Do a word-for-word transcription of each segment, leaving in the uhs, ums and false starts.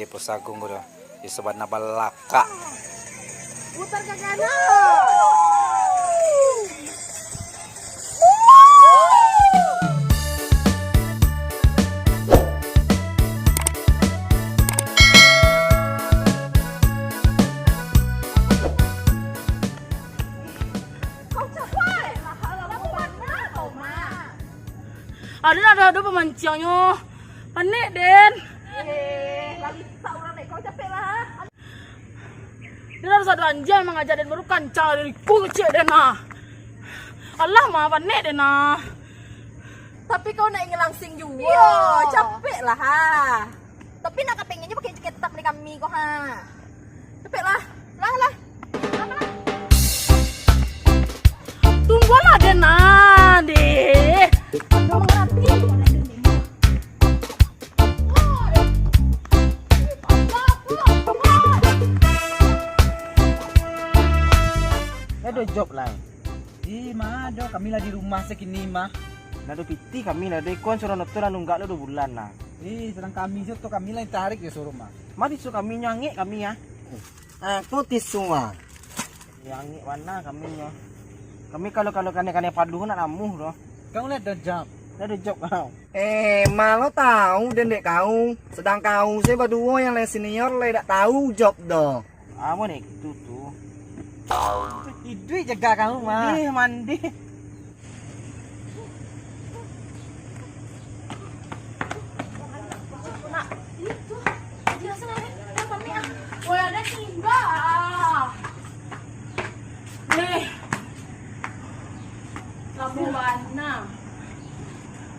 Di Pusagung ko tu, di sabana balakak. Putar ka kanan. Aden, ado, ado pamanciangnyo. Panek, Den. Eh, balitak urang dek kau, capeklah. Den harus ado anjing mangaja den, baru kancang dari ku kecek den nah. Alah, mah, panek den nah. Tapi kau nak ingin langsing juo. Iyo. Capeklah, ha. Tapi nak kapengennyo pakai jaket tetap dari kami ko, ha. Capeklah. Lah, lah. Lah, lah. Tunggulah, Den, ah, deh. Kau mengerti. Ado job lai. Ih, ma ado, kami lah di rumah se kini mah. Ndak ado piti kami lah, ado ikon suruah noto lah nunggak lo duo bulan lah. Ih, sadang kami se tu, kami lah tarik jo suruah mah. Ma tisu kami nyo angek kami ah. Ah, ko tisu ah. Yo angek bana kami nyo. Kami kalau, kalau kanai-kanai paduh nak namuh doh. Kau lah ado job. Lah ado job kau. Eh, ma lo tau den dek kau. Sadang kau se baduo yang lai senior lai dak tau job doh. Apo nih itu tu? Iduik jaga kamu mah. Ih, mandi. Nak, itu. Jelasan, Nek. Yang kami, ah. Woi, ada tinggal, ah. Nih. Labu bana.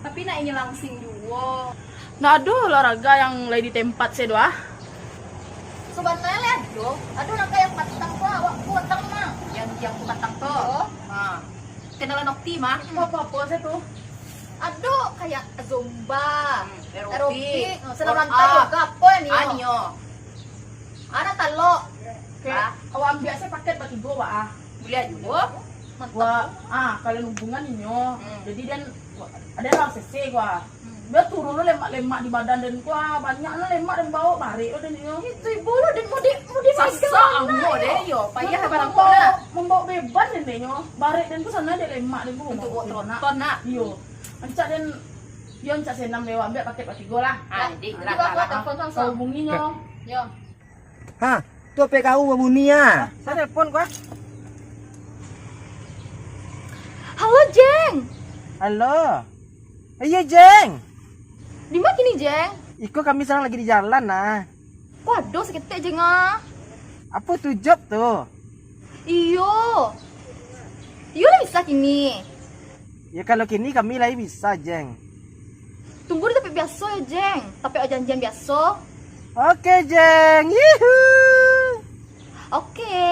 Tapi nak ingin langsing juo. Ndak ado olahraga yang lai di tempat se doh, ah? Sabananyo lai ado. Ado nan kayak patang tu, awak patang mah. Yang, yang patang tu? Iyo. Ha. Kenalan Okti mah. Apo-apo se tu? Ado kayak zumba, hmm, aerobik, aerobik, senam lantai, yoga, apo ni? Ah, nio. Anak talok. Kayak awak ambiak se paket batigo, Wak, ah. Buliah juo. Mantap. Wak, ah, kalau hubungan inyo. Hmm. Jadi, den, ado lah sese, Wak. Hmm. Dah turun lo lemak-lemak di badan den ko, ah, banyak lo lemak den baok, barek lo den nyo. Itu ibo lo den mode, mode sasak megang, ambo den yo, payah barang ko nak. Mambaok beban den nyo, barek den ko sanang dek lemak den ko. Untuak baok troton nak. Iyo. Rancak den, yo rancak senam dek wak, ambiak paket batigo lah. Ah, jadi lah, lah, lah. Kau hubungi nyo. Yo. Ha, tu P K U babunyi ah. Sa telepon ko ah. Halo, Jeng. Halo. Iyo, Jeng. Di ma kini, Jeng? Iko kami sadang lagi di jalan nah. Ko ado saketek, Jeng, ah. Apo tu job tu? Iyo. Iyo lah bisa kini. Ya, kalau kini kami lai bisa, Jeng. Tunggu di tampek biaso yo, Jeng. Tampek janjian biaso. Oke, Jeng. Yuhu. Oke.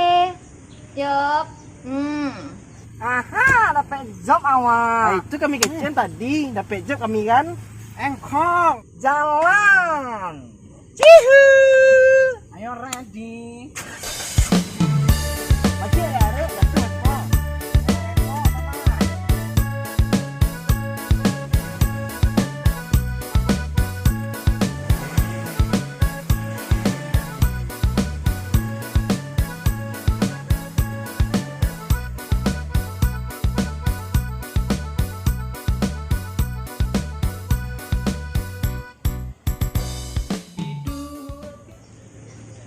Yap. Hmm. Aha, dapek job awak. Ah, itu kami kecekan tadi, dapek job kami kan. Engkong. Jalan. Cihu. Ayo, ready. Masih ya, Rek? Masih, Rek?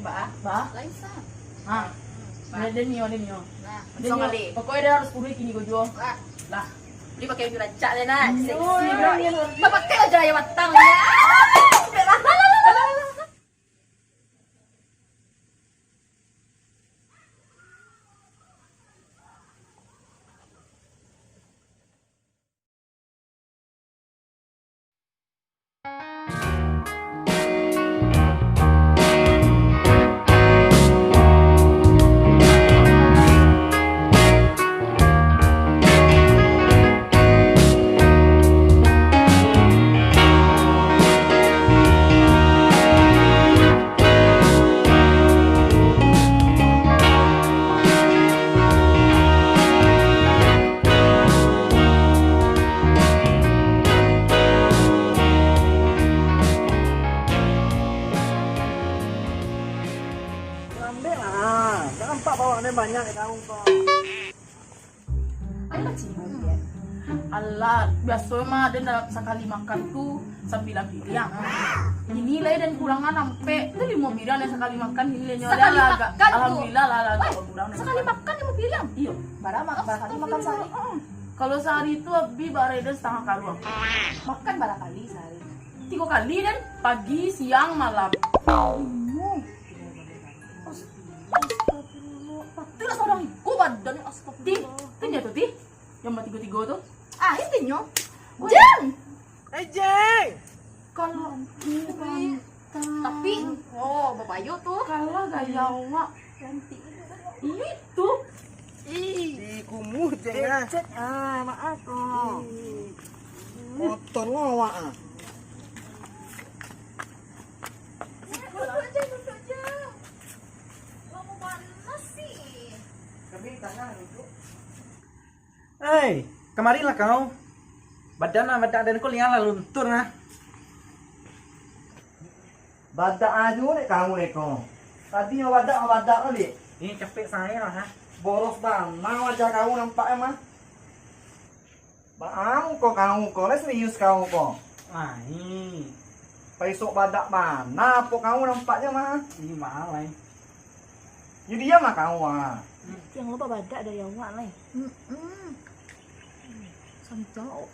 Ba? Ba? Lain sa. Ha. Ba? Dia, dia nio, dia nio. Nah, dia nio. Pokoknya dia harus kuduik kini ko juo. Ba? Lah. Beli pakai baju rancak dia nak. Nio, seksi dia. Nio. Tak pakai aja ayam matang dia. Ah, lah, lah, lah, lah, lah. Ayolah, Cik. Alah, biaso mah den dalam sakali makan tu sambilan piriang. Iko lai den kurangan ampek, tu limo piriang den sakali makan, iko lai nyo. Sakali makan tu. Alhamdulillah lah, lah, weh, agak bakurang den sakali makan. Makan limo piriang? Iyo. Bara ma-, bara kali makan sahari? Astagfirullah. Kalau sahari tu Abi barada satangah karuang. Makan bara kali sahari? Tigo kali den, pagi, siang, malam. Limo. Astagfirullah. Patuiklah sadang iko badan ni, astagfirullah. Ti, ti nyo tu, ti. Yang batigo-tigo tu. Ah, itu nyo. Jang! Eh, Jang! Kalau bukan tapi, oh, bapayo tu. Kalah gaya awak. Cantik. Itu. Ih. Ih, kumuh, Jang, ah. Ecek, ah, maaf, kok. Ih. Kotor lo awak, ah. Duduk, Jang, duduk, Jang. Lamo bana sih. Kami tanah duduk. Hei, kamarilah kau. Badan lah, badan den ko liang lah luntur nah. Badak ajo dek kau dek ko. Tadi badak, badak lo, dek. Ini capek saya lah, ha. Boros bana wajah kau nampak emang. Baa muko kau ko, lai serius kau ko. Ai. Paisok badak bana apo kau nampaknyo mah. Ih, mahal, ai. Yo diam lah kau, ah. Yang lo badak dari awak, lai. Mm-mm. Sanjak, oh.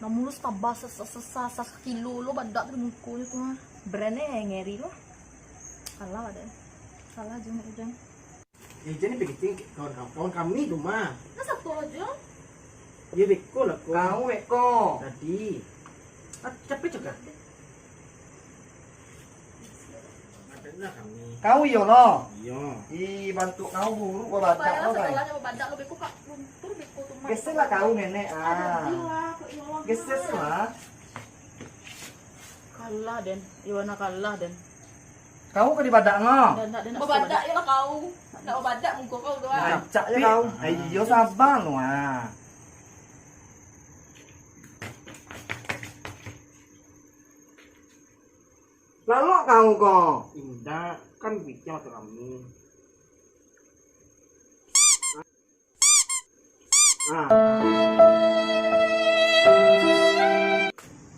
Nah, mulus tabah sa-, sa-, sa-, sa-, sakilo lo badak tu di mukonyo tu, ah. Brand e ngeri lo. Salah badak. Salah jeng, jeng. Eh, jadi pikir kawan, kawan kami tu mah. Nah, satu aja. Yo, beko lah ko. Kau beko. Tadi. Ah, capek juga. Ada lah kami. Kau iyo lo? Iyo. Ih, bantuak kau buruk babadak lo, Bai. Babadak lo, beko kak luntur beko tu mah. Geser lah kau, nenek, ah. Ada lah, kok iyo lah. Geser lah. Kalah den. Iwana kalah den. Kau ka dibadak no? Ndak, ndak, ndak. Babadak je lah kau. Ndak babadak muko kau tu, ah. Rancak je kau. Ai, iyo, sabar no, ah. Lalok kau ko. Indak, kan bikin waktu kami. Ah.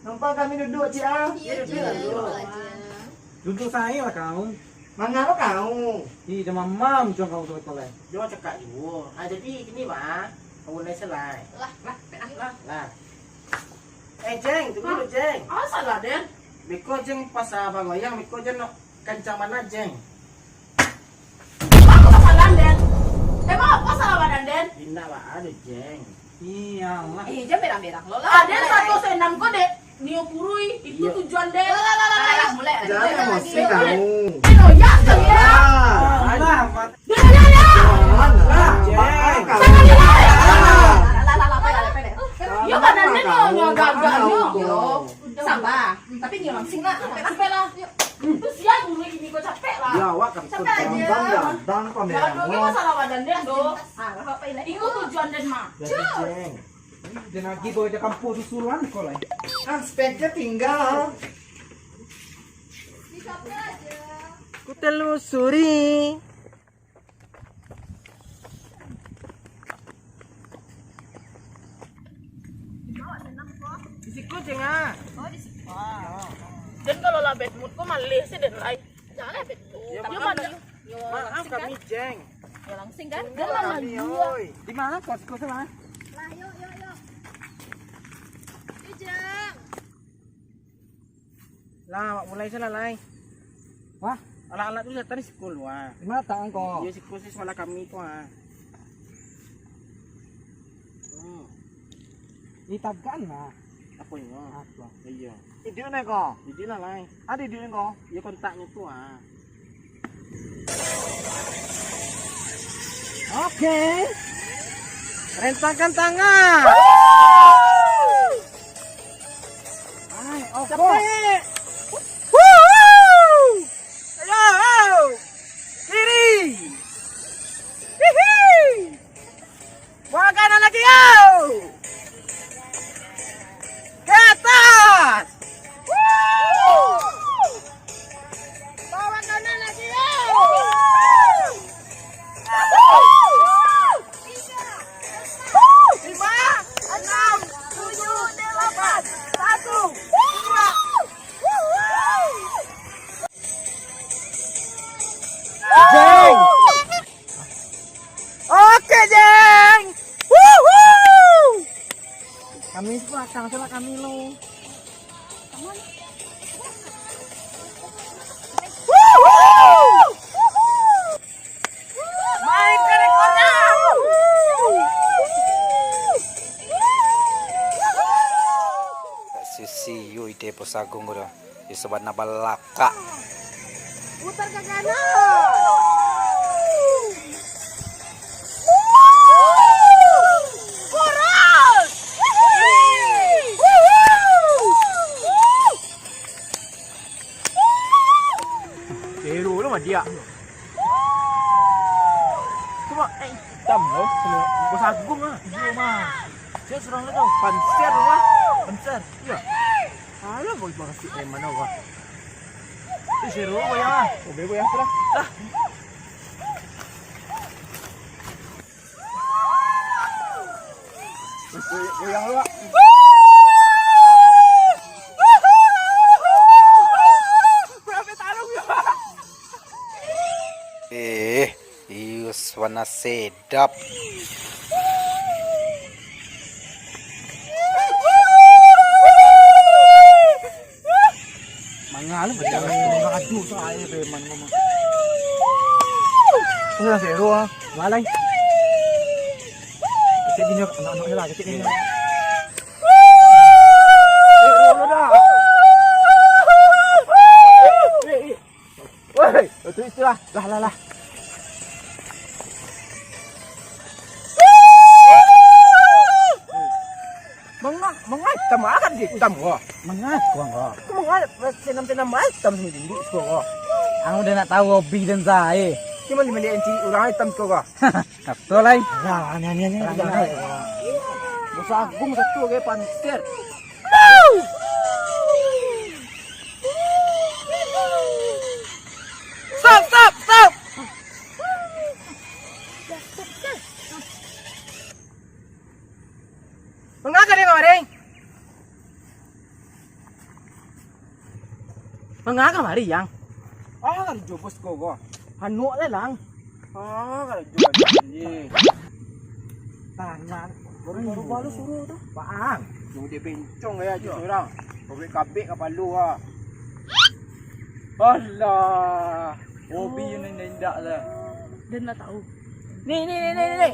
Nampak kami duduk, Cik, ah? Iyo, Cik. Duduk aja. Duduk sae lah kau. Mangaro kau? Ih, dah mamam cuma kau tu kolai. Jangan cakap juo. Ah, jadi gini, Mak. Kau boleh selai. Lah, lah, lah. Lah. Eh, Jeng, tunggu dulu, Jeng. Ah, salah, Den. Beko, Jeng, pas, ah, bagoyang, beko, Jeng, nak kencang bana, Jeng. Emang apa kesalahan, Den? Emang apa salah badan, Den? Indak, Pak, aduh, Jeng. Iyalah. Eh, jangan berang-berang lo lah. Ah, Den, satu senam ko, Dek. Nio purui, itu tujuan, Den. Lah, lah, lah, lah, lah. Mulai, mulai. Jangan emosi kamu. Eh, no, ya, ya. Alah, Mat. Yo, badan den nyo agak-agak nyo. Yo. Sabar. Tapi nyo langsung nak, capek lah. Tu siang dulu gini ko capek lah. Ya, awak kan capek aja. Gampang, gampang. Aduh, ni masalah badan den doh. Ah, lah apa ini? Iko tujuan den mah. Jadi, Jeng. Den lagi bawa je kampung susulan ko lah. Ah, speknya tinggal. Ku telusuri. Di siko, Jeng, ah. Oh, di siko. Den kalau lah bad mood ko maleh se den lai. Jangan lah bad mood. Yo, maaf kami, Jeng. Yo, langsung kan? Maaf kami, oi. Di ma kos-kos lah? Lah, yo, yo, yo. Yo, Jeng. Lah, awak mulai se lah, lai. Wah. Alat-alat tu datang di sikul, wah. Di ma latak ko? Iyo, sikul se sabalah kami ko, ah. Hmm. Di tagaan lah. Apo iyo? Apo? Iyo. Iduik ni ko? Iduik lah, lai. Ado iduik ni ko? Iyo, kontaknyo tu, ah. Oke. Rentangkan tangan. Ai, opo. Capek. Wuhu! Ayo, ayo. Kiri. Hihi. Bawa kanan lagi, yo. Ke atas. Wuhu! Bawa kanan lagi, yo. Wuhu! Kami tu datang sama kami lo. Sisi yo ide Posagung ko dah. Di sabana balakak. Putar ka kanan. Kurus. Hero lo madiak. Cuma eh, hitam lo. Bos Agung ah. Iyo mah. Saya surang lo tau. Panser lo mah. Panser. Iya. Alah, boy, makasih eh, mana wah. Ih, seru goyang ah. Oke, goyang tu lah. Lah. Goyang lu, Wak. Eh, iyo, suana sedap. Manga lu, manga tu, tu air preman ngomong. Udah seru ah. Walai. Kecil gini, anak-anak lah, kecil gini. Eh, lu, lu dah. Eh, eh. Woi, itu istilah. Lah, lah, lah. Manga, manga hitam akan hitam ko. Manga ko ko. Manga senam-senam hitam sendiri ko. Ang udah nak tahu hobi dan saya. Cuma lima lihat ciri orang hitam ko. Kato lai. Nah, ni, ni, ni. Bos Agung satu lagi panter. Stop, stop, stop. Manga ka deh, Ring? Manga kamari, Yang? Ah, karajo bos ko, ko. Hanuk le, Lang. Ah, karajo bos ni. Tanang. Baru-baru baru suruh tu. Paang. Nunggu dia bencong ya, je seorang. Kabek-kabek kapalo ah. Alah. Hobi yang indak-indak lah. Dan nak tahu. Ni, ni, ni, ni, ni.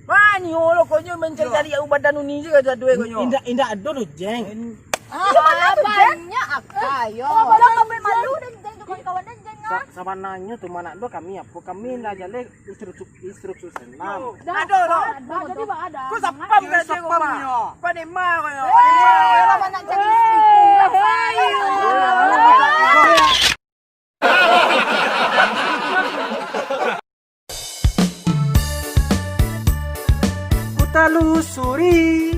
Mani olo konyo mencari-cari aku badan uni je ka duit konyo. Indak, indak ado doh, Jeng. Ah, banyak akai yo. Kalau kau malu dan Jeng tu kawan-kawan dan Jeng ah. Sabananyo tu manak do kami apo? Kami indak jaleh instruksi, instruksi senam. Ado doh. Ado. Kau sapam ka Jeng rumah. Kau dema konyo. Kau dema konyo. Manak jadi istri. Ku talusuri.